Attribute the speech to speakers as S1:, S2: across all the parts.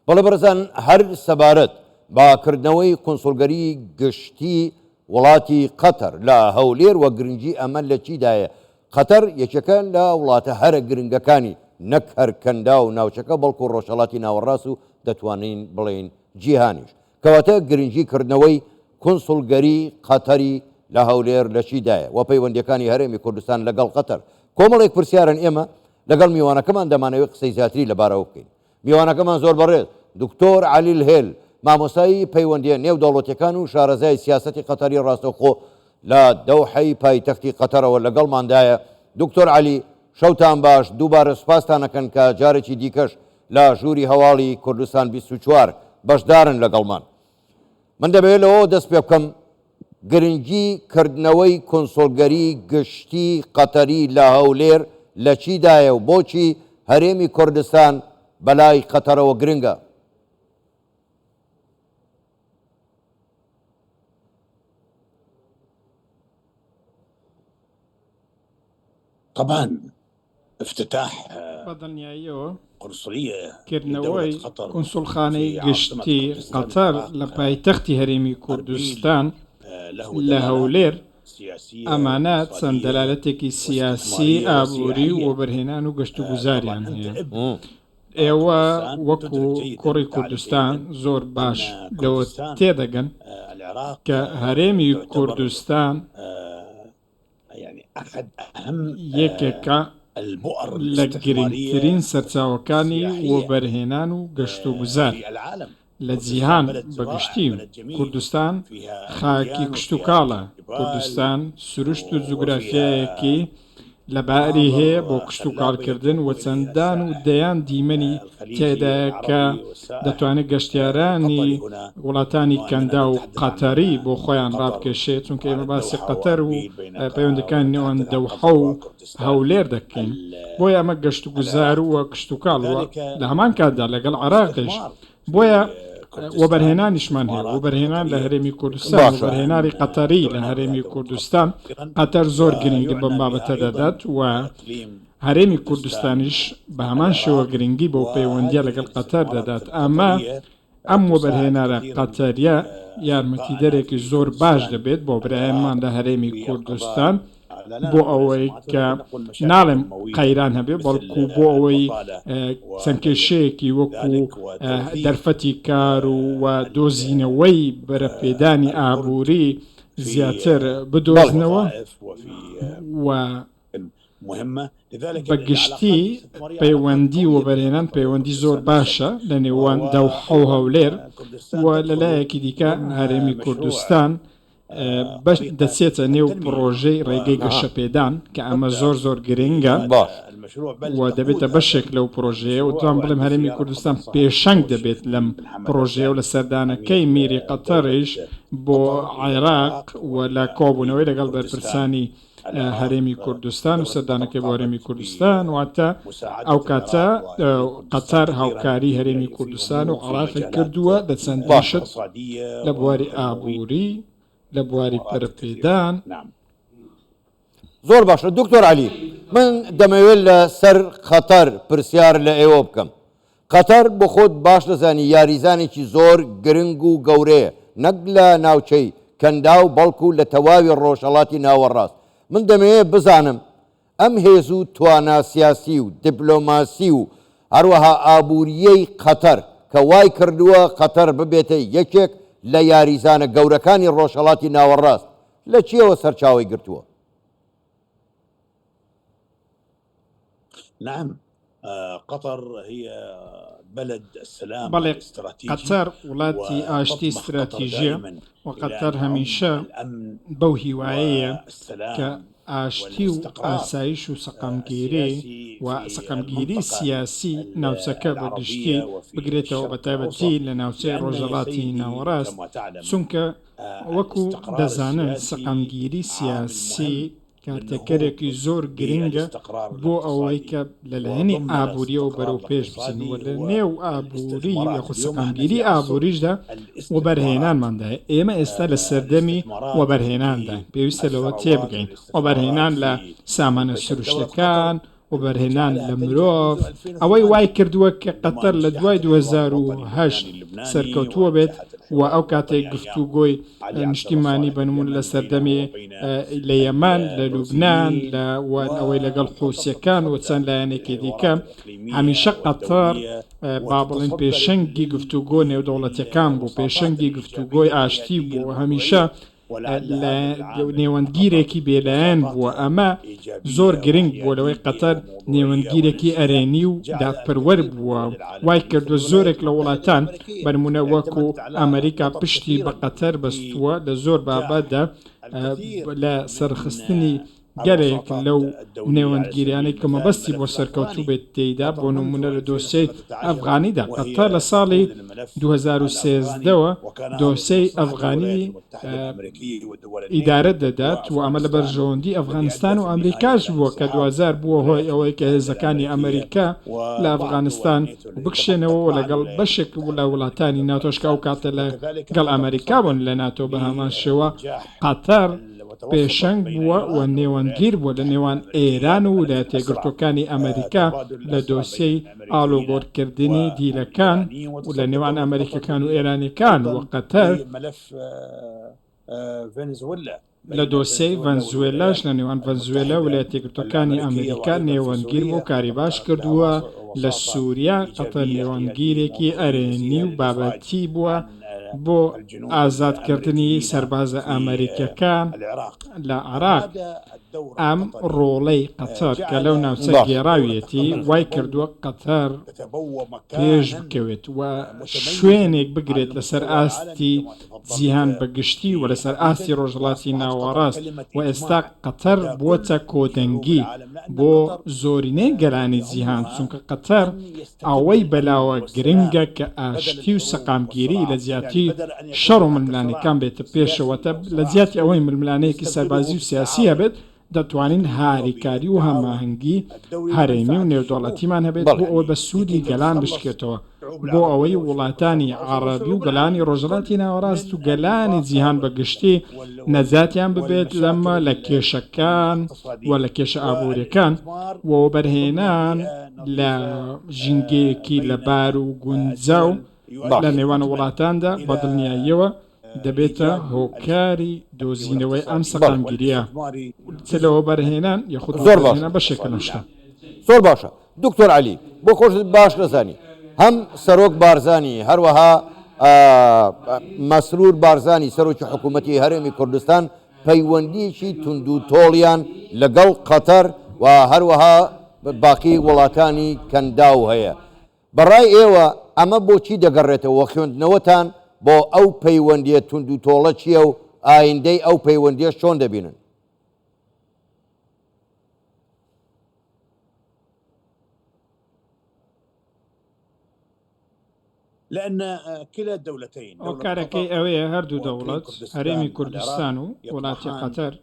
S1: بەڵێ بەڕێزان هەر سەبارەت بە کردنەوەی کونسوڵگەری گشتی وڵاتی قەتەر لە هەولێر وە گرنگی ئەمە لە چیدایە؟ قەتەر یەکێکە لە وڵاتە هەرە گرنگەکانی نەک هەر کەنداو و ناوچەکە بەڵکو ڕۆژهەڵاتی ناوەڕاست و دەتوانین بڵێین جیهانیش. کەواتە گرنگی کردنەوەی کونسوڵگەری قەتەری لە هەولێر لە چیدایە وە پەیوەندیەکانی هەرێمی کوردستان لەگەڵ قەتەر؟ کۆمەڵێک پرسیارن ئێمە لەگەڵ میوانەکەمان دەمانەوێت قسەی زیاتری لەبارەوە بکەین. میوانەکەمان زۆر بەڕێز، دکتۆر عەلی الهێل، مامۆستای پەیوەندییە نێودەوڵەتییەکان و شارەزای سیاسەتی قەتەری ڕاستەوخۆ لە دەوحەی پایتەختی قەتەرەوە لەگەڵماندایە. دکتۆر عەلی، شەوتان باش، دووبارە سوپاستان ئەکەن کە جارێکی دیکەش لە ژووری هەواڵی کوردستان 24 بەشدارن لەگەڵمان. من دەمەوێت لەوەوە دەست پێ بکەم، گرنگی کردنەوەی کونسوڵگەری گشتی قەتەری لە هەولێر لە چیدایە و بۆچی هەرێمی کوردستان بەلای قەتەرەوە گرنگە؟
S2: طبعا افتتاح
S3: بە دڵنیاییەوە کردنەوەی کونسوڵخانەی گشتی قەتەر لە پایتەختی هەرێمی کوردستان لە هەولێر، ئەمانە چەند دەلالەتێکی سیاسی، ئابووری و وەبەرهێنان و گەشتوگوزاریان هەیە. ئێوە وەکو کوڕی کوردستان زۆر باش لەوە تێدەگەن کە هەرێمی کوردستان، یەکێکە لە گرنگترین سەرچاوەکانی وەبەرهێنان و گەشتوگوزار لە جیهان بە گشتی، کوردستان خاکی کشتوکاڵە، کوردستان سروشت و جوگرافیایەکی لەباری هەیە بۆ کشتوکاڵکردن و چەندان و دەیان دیمەنی تێدایە کە دەتوانێت گەشتیارانی وڵاتانی کەنداو و قەتەری بۆ خۆیان ڕابکێشێت، چونکە ئێمە باسی قەتەر و پەیوەندیەکانی نێوان دەوحە و هەولێر دەکەین، بۆیە ئەمە گەشتوگوزار و کشتوکاڵ و لە هەمان کاتدا لەگەڵ عێراقیش بۆیە وەبەرهێنانیشمان هەیە، وەبەرهێنان لە هەرێمی کوردستان، وەبەرهێنانی قەتەری لە هەرێمی کوردستان، قەتەر زۆر گرنگی بەم بابەتە دەدات و هەرێمی کوردستانیش بە هەمان شێوە گرنگی بەو پەیوەندییە لەگەڵ قەتەر دەدات، ئەمە ئەم وەبەرهێنانە قەتەرییە یارمەتیدەرێکی زۆر باش دەبێت بۆ برایانمان لە هەرێمی کوردستان بۆ ئەوەی کە ناڵێم قەیران هەبێ بەڵکو بۆ ئەوەی چەند کێشەیەکی وەکو دەرفەتی کار و دۆزینەوەی بەرەپێدانی ئابووری زیاتر بدۆزنەوە و بە گشتی پەیوەندی وەبەرهێنان پەیوەندی زۆر باشە لە نێوان دەوحە و هەولێر و لە لایەکی دیکە هەرێمی کوردستان بەش دەچێتە نێو پڕۆژەی ڕێگەی گەشەپێدان کە ئەمە زۆر زۆر گرنگە و دەبێتە بەشێک لەو پرۆژەیە و توان بڵێم هەرێمی کوردستان پێشەنگ دەبێت لەم پرۆژەیە و لە سەردانەکەی میری قەتەریش بۆ عێراق و لە کۆبوونەوەی لەگەڵ بەرپرسانی هەرێمی کوردستان و سەردانەکەی بۆ هەرێمی کوردستان واتە ئەو کاتە قەتەر هاوکاری هەرێمی کوردستان و عراقی کردووە لە چەندین شت لە بواری ئابووری لە بواری پەرەپێدان.
S1: زۆر باشە دکتۆر عەلی من دەمەوێت لە سەر قەتەر پرسیار لە ئێوە بکەم قەتەر بۆ خۆت باش دەزانی یاریزانێکی زۆر گرنگ و گەورەیە نەک لە ناوچەی کەنداو بەڵکو لە تەواوی ڕۆژهەڵاتی ناوەڕاست. من دەمەوێت بزانم ئەم هێز و توانا سیاسی و دیپلۆماسی و هەروەها ئابوورییەی قەتەر کە وای کردووە قەتەر ببێتە یەکێک لە یاریزانە گەورەکانی ڕۆژهەڵاتی ناوەڕاست لە چییەوە سەرچاوەی گرتووە؟
S2: نعم قطر هي بلد السلام
S3: بەڵێ قەتەر وڵاتی ئاشتی ستراتیژیە و قەتەر هەمیشە بەو هیوایەیە کە ئاشتی و ئاسایش و سەقامگیری و سەقامگیری سیاسی ناوچەکە بە گشتی بگرێتەوە بە تایبەتی لە ناوچەی ڕۆژهەڵاتی ناوەڕاست چونکە وەکو دەزانن سەقامگیری سیاسی کارتێکەرێکی زۆر گرنگە بۆ ئەوەی کە لەلایەنی ئابووریەوە بەرەو پێش بچین و لە نێو ئابووری یاخود سەقامگیری ئابووریشدا وەبەرهێنانماندایە ئێمە ئێستا لە سەردەمی وەبەرهێنانداین پێویستە لەوە تێبگەین وەبەرهێنان لە سامانە سروشتەکان. وەبەرهێنان لە مرۆڤ، ئەوەی وای کردووە کە قەتەر لە دوای 2008 سەرکەوتووە بێت و ئەو کاتێک گفتوگۆی نیشتیمانی بە نموونە لە سەردەمی لە یەمەن، لە لوبنان، لە ئەوەی لەگەڵ حوسییەکان و چەند لایەنێکی دیکە، هەمیشە قەتەر با بڵێین پێشەنگی گفتوگۆ نێودەوڵەتییەکان بوو، پێشەنگی گفتوگۆی ئاشتی بوو، هەمیشە نێوەندگیرێکی بێلایەن بووە، ئەمە زۆر گرنگ بووە لەوەی قەتەر نێوەندگیرێکی ئەرێنی و دادپەروەر بووە، وای کردووە زۆرێک لە وڵاتان بە نموونە وەکو ئەمریکا پشتی بە قەتەر بەستووە لە زۆر بابەتدا لە سەرخستنی گەلێک لەو نێوەندگیریانەی کە مەبەستی بۆ سەرکەوتوو بێت تێیدا، بۆ نموونە لە دۆسیەی ئەفغانیدا، قەتەر لە ساڵی 2013 وە دۆسیەی ئەفغانی ئیدارە دەدات و ئەمە لە بەرژەوەندی ئەفغانستان و ئەمریکاش بووە کە دواجار بووە هۆی ئەوەی کە هێزەکانی ئەمریکا لە ئەفغانستان بکشێنەوە و لەگەڵ بەشێک لە وڵاتانی ناتۆش کە ئەو کاتە لەگەڵ ئەمریکا بوون لە ناتۆ بە هەمان شێوە قەتەر پێشەنگ بووە و نێوەندگیر بووە لە نێوان ئێران و ویلایەتە یەکگرتووەکانی ئەمەریکا لە دۆسیەی ئاڵوگۆڕکردنی دیلەکان و لە نێوان ئەمەریکەکان و ئێرانیەکان و قەتەر لە دۆسیەی ڤەنزوێلاش لە نێوان ڤەنزوێلا و ویلایەتە یەکگرتووەکانی ئەمەریکا نێوەندگیر بووە و کاری باش کردووە لە سوریا قەتەر نێوەندگیرێکی ئەرێنی و بابەتی بووە بۆ ئازادکردنی سەربازە ئەمەریکیەکان لە عێراق، ئەم ڕۆڵەی قەتەر کە لەو ناوچە گێڕاویەتی وای کردووە قەتەر پێش بکەوێت و شوێنێک بگرێت لەسەر ئاستی جیهان بە گشتی و لەسەر ئاستی ڕۆژهەڵاتی ناوەڕاست و ئێستا قەتەر بووەتە کۆدەنگی بۆ زۆرینەی گەلانی جیهان، چونکە قەتەر ئەوەی بەلاوە گرنگە کە ئاشتی و سەقامگیری لە جیاتی شەڕ و ململانێکان بێتە پێشەوە، لە جیاتی ئەوەی ململانێیەکی سەربازی و سیاسی هەبێت، دەتوانین هاریکاری و هەماهەنگی هەرێمی و نێودەوڵەتیمان هەبێت بۆ ئەوەی بە سوودی گەلان بشکێتەوە، بۆ ئەوەی وڵاتانی عەڕەبی و گەلانی ڕۆژهەڵاتی ناوەڕاست و گەلانی جیهان بە گشتی نەجاتیان ببێت لەمە لە کێشەکان و لە کێشە ئابووریەکان و وەبەرهێنان لە ژینگەیەکی لەبار و گونجاو لە نێوان وڵاتاندا بە دڵنیاییەوە دەبێتە هۆکاری دۆزینەوەی ئەم سەقامگیرییە چ لە وەبەرهێنان یاخود وەبەرهێنان بەشێکە لەم شتە.
S1: زۆر باشە دکتۆر عەلی، بۆ خۆشت باش دەزانی هەم سەرۆک بارزانی هەروەها مەسرور بارزانی سەرۆکی حکوومەتی هەرێمی کوردستان پەیوەندییەکی توندوتۆڵیان لەگەڵ قەتەر و هەروەها باقی وڵاتانی کەنداو هەیە. بە ڕای ئێوە ئەمە بۆچی دەگەڕێتەوە و خوێندنەوەتان بۆ ئەو پەیوەندییە توندوتۆڵە چییە و ئایندەی ئەو پەیوەندییەش چۆن دەبینن؟
S3: هۆکارەکەی ئەوەیە هەردوو دەوڵەت، هەرێمی کوردستان و وڵاتی قەتەر،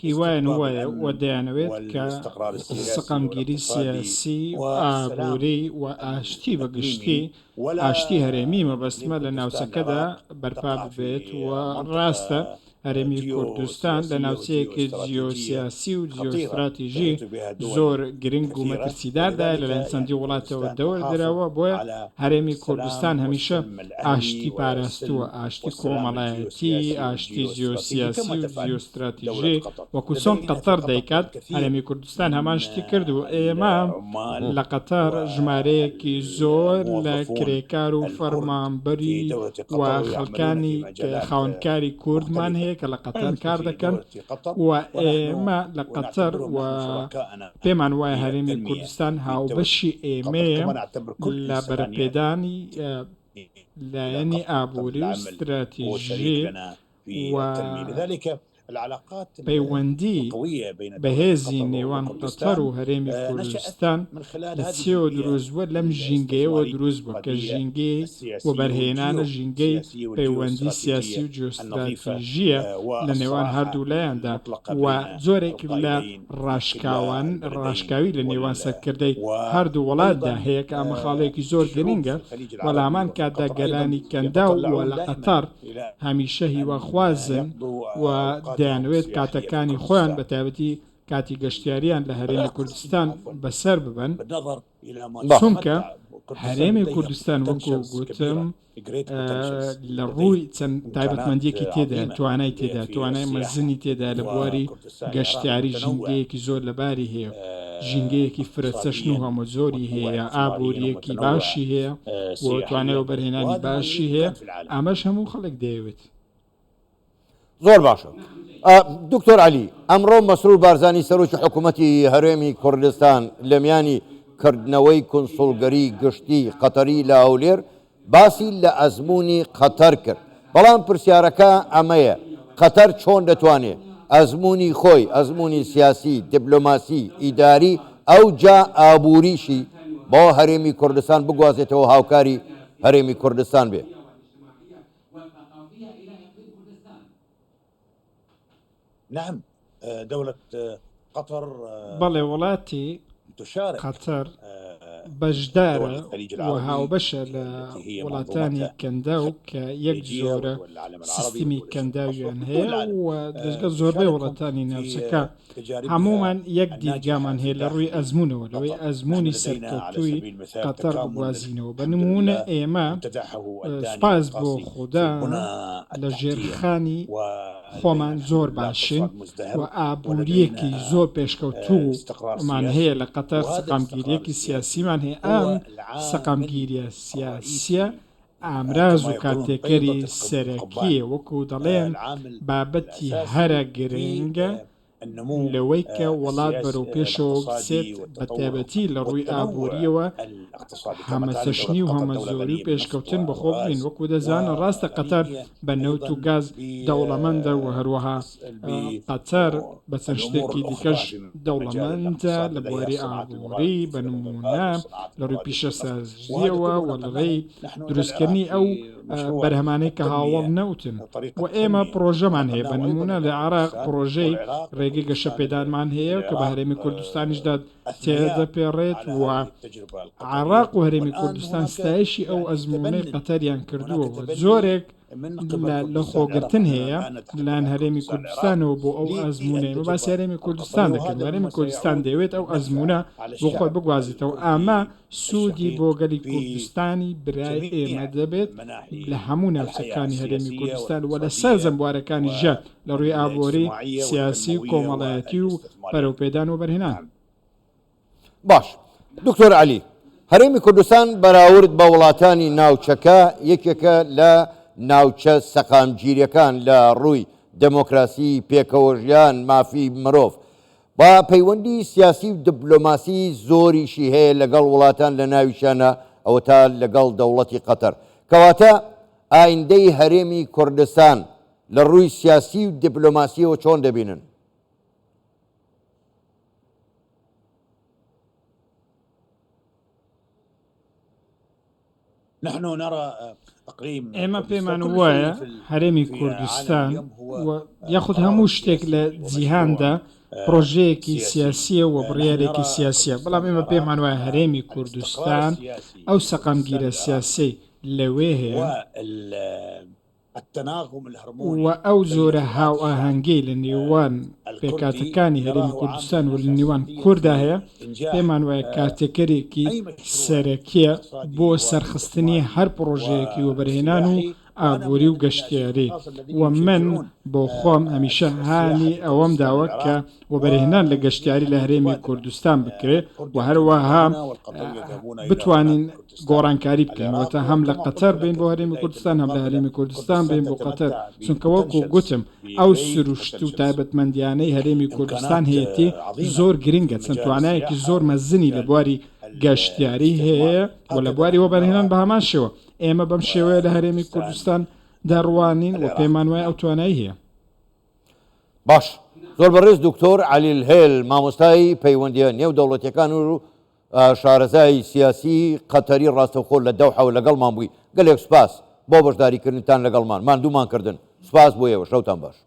S3: هیوایان وایە و دەیانەوێت کە سەقامگیری سیاسی و ئابووری و ئاشتی بە گشتی، ئاشتی هەرێمی مەبەستمە لە ناوچەکەدا بەرپا ببێت و ڕاستە هەرێمی کوردستان لە ناوچەیەکی جیۆسیاسی و جیۆستراتیژی زۆر گرنگ و مەترسیداردایە لەلایەن چەندین وڵاتەوە دەور دراوە، بۆیە هەرێمی کوردستان هەمیشە ئاشتی پاراستووە، ئاشتی کۆمەڵایەتی، ئاشتی جیۆسیاسی و جیۆستراتیژی، وەکو چۆن قەتەر دەیکات، هەرێمی کوردستان هەمان شتی کرد و ئێمە لە قەتەر ژمارەیەکی زۆر لە کرێکار و فەرمانبەری و خەڵکانی خاوەنکاری کوردمان هەیە کە لە قەتەر کار دەکەن و ئێمە لە قەتەر و پێمان وایە هەرێمی کوردستان هاوبەشی ئێمەیە لە بەرەپێدانی لایەنی ئابووری و ستراتیژی و پەیوەندی بەهێزی نێوان قەتەر و هەرێمی کوردستان لە چیەوە دروست بووە؟ لەم ژینگەیەوە دروست بووە کە ژینگەی وەبەرهێنانە، ژینگەی پەیوەندی سیاسی و جیۆستراتیژییە لە نێوان هەردوو لایەندا و جۆرێک لە ڕاشکاوان ڕاشکاوی لە نێوان سەرکردەی هەردوو وڵاتدا هەیە کە ئەمە خاڵێکی زۆر گرنگە و لە هەمان کاتدا گەلانی کەنداو و لە قەتەر هەمیشە هیواخوازن و دەیانەوێت کاتەکانی خۆیان بە تایبەتی. کاتی گەشتیاریان لە هەرێمی کوردستان بەسەر ببەن، چونکە هەرێمی کوردستان وەکو گوتم لە ڕووی چەند تایبەتمەندیەکی تێدا توانای تێدا توانای مەزنی تێدا لە بواری گەشتیاری ژینگەیەکی زۆر لەباری هەیە ژینگەیەکی فرەچەشن و هەمەجۆری هەیە ئابووریەکی باشی هەیە و توانای وەبەرهێنانی باشی هەیە ئەمەش هەموو خەڵک دەیەوێت.
S1: زۆر باشە دکتۆر عەلی، ئەمڕۆ مەسرور بارزانی سەرۆکی حکوومەتی هەرێمی کوردستان لە میانی کردنەوەی کونسوڵگەری گشتی قەتەری لە هەولێر باسی لە ئەزموونی قەتەر کرد، بەڵام پرسیارەکە ئەمەیە قەتەر چۆن دەتوانێ ئەزموونی خۆی، ئەزموونی سیاسی، دیپلۆماسی، ئیداری ئەوجا ئابووریشی بۆ هەرێمی کوردستان بگوازێتەوە هاوکاری هەرێمی کوردستان بێ؟
S3: بەڵێ وڵاتی قەتەر بەشدارە و هاوبەشە لە وڵاتانی کەنداو کە یەک جۆرە سیستمی کەنداویان هەیە و دەستگە زۆربەی وڵاتانی ناوچەکە هەموومان یەک دیدگامان هەیە لە ڕووی ئەزموونەوە لەوەی ئەزموونی سەرکەوتووی قەتەر بگوازینەوە بە نموونە ئێمە سوپاس بۆ خودا لە ژێرخانی خۆمان زۆر باشین و ئابوورییەکی زۆر پێشکەوتوومان هەیە لە قەتەر سەقامگیرییەکی سیاسیمان هەیە ئەم سەقامگیرییە سیاسییە ئامراز و کارتێکەری سەرەکییە، وەکو دەڵێن بابەتی هەرە گرنگە لەوەی کە وڵات بەرەو پێشەوە بچێت بەتایبەتی لە ڕووی ئابوورییەوە هەمەچەشنی و هەمەجۆری و پێشکەوتن بەخۆ ببین، وەکو دەزانن ڕاستە قەتەر بە نەوت و گاز دەوڵەمەندە و هەروەها قەتەر بە چەند شتێکی دیکەش دەوڵەمەندە لە بواری ئابووری بە نموونە لە ڕووی پیشەسازییەوە و لە ڕێی دروستکردنی ئەو بەرهەمانەی کە هاوەڵ نەوتن و ئێمە پڕۆژەمان هەیە بە نموونە لە عێراق پڕۆژەی ڕێگەی گەشەپێدانمان هەیە کە بە هەرێمی کوردستانیشدا تێدەپێڕێت و عێراق و هەرێمی کوردستان ستایشی ئەو ئەزموونەی قەتەریان کردووە و جۆرێک لە لەخۆگرتن هەیە لەلایەن هەرێمی کوردستانەوە بۆ ئەو ئەزموونەی ئێمە باسی هەرێمی کوردستان دەکەین هەرێمی کوردستان دەیەوێت ئەو ئەزموونە بۆ خۆی بگوازێتەوە ئەمە سوودی بۆ گەلی کوردستانی برای ئێمە دەبێت لە هەموو ناوچەکانی هەرێمی کوردستان و لە سەرجەم بوارەکانی ژیان لە ڕووی ئابووری، سیاسی و کۆمەڵایەتی و پەرەوپێدان و وەبەرهێنان.
S1: باش دکتۆر عەلی، هەرێمی کوردستان بەراورد بە وڵاتانی ناوچەکە یەکێکە لە ناوچە سەقامگیرەکان لە ڕووی دێمۆکراسی، پێکەوەژیان، مافی مرۆڤ و پەیوەندی سیاسی و دبلۆماسی زۆریشی هەیە لەگەڵ وڵاتان لە ناویشیانە ئەوەتا لەگەڵ دەوڵەتی قەتەر. کەواتە ئایندەی هەرێمی کوردستان لە ڕووی سیاسی و دیپلۆماسیەوە چۆن دەبینن؟
S3: ئێمە پێمان وایە هەرێمی کوردستان و یاخود هەموو شتێک لە جیهاندا پرۆژەیەکی سیاسیە و بڕیارێکی سیاسیە، بەڵام ئێمە پێمان وایە هەرێمی کوردستان ئەو سەقامگیرە سیاسیەی لەوێ هەیە، و ئەو جۆرە هاوئاهەنگیەی لە نێوان پێکهاتەکانی هەرێمی کوردستان و لە نێوان کوردا هەیە، پێمان وایە کارتێکەرێکی سەرەکیە بۆ سەرخستنی هەر پڕۆژەیەکی وەبەرهێنان و ئابووری و گەشتیاری و من بۆ خۆم هەمیشە هانی ئەوەم داوە کە وەبەرهێنان لە گەشتیاری لە هەرێمی کوردستان بکرێ و هەروەها بتوانین گۆڕانکاری بکەین واتە هەم لە قەتەر بین بۆ هەرێمی کوردستان هەم لە هەرێمی کوردستان بین بۆ قەتەر چونکە وەکو گوتم ئەو سروشت و تایبەتمەندیانەی هەرێمی کوردستان هەیەتی زۆر گرنگە چەند توانایەکی زۆر مەزنی لە بواری گەشتیاری هەیە و لە بواری وەبەرهێنان بە هەمان شێوە ئێمە بەم شێوەیە لە هەرێمی کوردستان دەڕوانین و پێمان وایە ئەو توانایی هەیە.
S1: باش زۆر بەڕێز دکتۆر عەلی الهێل مامۆستای پەیوەندیە نێو دەوڵەتیەکان و شارەزای سیاسی قەتەری ڕاستەوخۆ لە دەوحەوە لەگەڵمان بووی گەلێک سوپاس بۆ بەشداریکردنتان لەگەڵمان ماندوومان کردن سوپاس بۆ ئێوە شەوتان باش.